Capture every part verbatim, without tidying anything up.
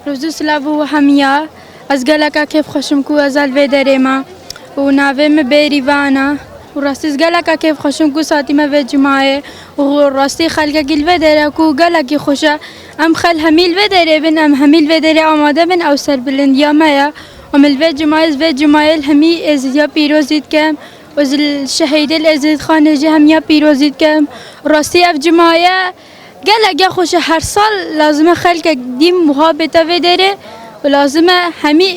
Rûzû silav û hemiya, ez geleka kêfxweş im ku ez li vê derê me û navê min Bêrîvan e û rastî ez geleka kêfxweş im ku satî me vê cumayê û rastî xelkekî li vê derê ku gelekî xweş e. Em xel hemî li vê derê bin, em hemî li vê derê amade bin, ew serbilindiya me ye. Em li vê cumayê, ez vê cumayê li hemî êzidiya pîrozî dikim û ez li şehîdê li Êzidxanê jî hemiya pîrozî dikim. Rastî ev cumaye gelek ya xweş e, her sal lazim e xelkek dîm wiha bête vê derê û lazim e hemî,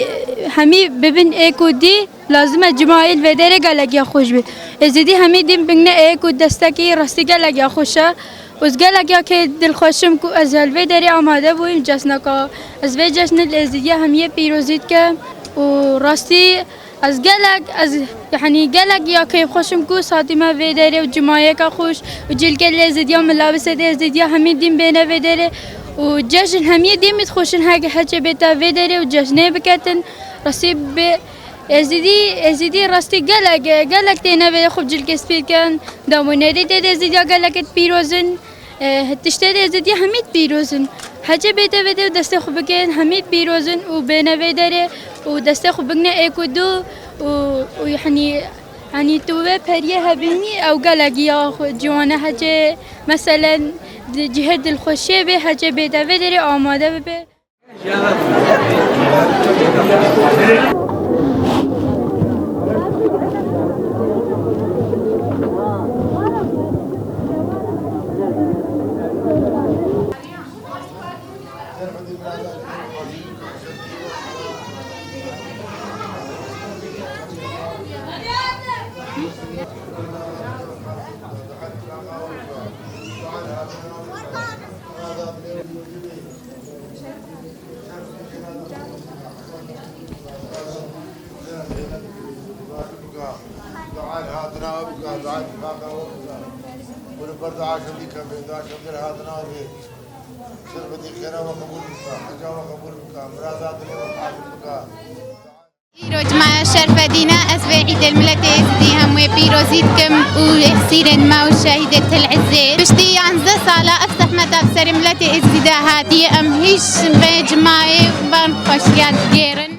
hemî bibin êk û dî, lazim e cumayê li vê derê gelek ya xweş be. Êzidî hemî dîm bigine êk û destekî, rastî gelek ya xweş e. Û ez gelek ya kê dilxweş im ku ez li vê derê amade bûyim cesneka. Ez vê cesnê li Êzidiya hemiyê pîrozî dikim û rastî ez gelek, ez, yanî gelek ya kêfxweş im ku satî me vê derê û cumayeka xweş û cilkê li Êzidiya, milabisê di Êzidiya hemî dîm bêne vê derê û cejn hemiyê dîm dixweşin heke heçê bête vê derê û cejnê biketin. Rastî bi Êzidî, Êzidî rastî gelek, gelek têne vê xwe cilkê spî dikin. Damûnerî tê de Êzidiya gelek pîroz in. E, tiştê de Êzidiya hemî pîroz in. Hecê bête vê de destê xwe bikin, hemî pîroz in û bêne vê derê û destê xwe bigine êk û du û, û yanî, yanî tu vê periyê hebînî ew gelek ya xwe ciwan e. Hecê meselen di cihê dilxweşiyê bê, hecê bête vê derê amade bibe. Dua li hatina we bike, dua tifaqa we bike. Hûn ber dua şevdî kevin, dua şevdî li hatina we bê. Şerfetî xêra we qebûl bike, heca we qebûl bike, miraza dilê we hasil bike. Îro cumaye şerfedîne, ez vê îdê li miletê Êzidî hemûyê pîrozî dikim û hêsîrên me û şehîdê Til Izê. Piştî yanzdeh sala ev zehmeta bi serê miletê Êzidî de hatiye, em hîç vê cumayê van xweşiya digêrin.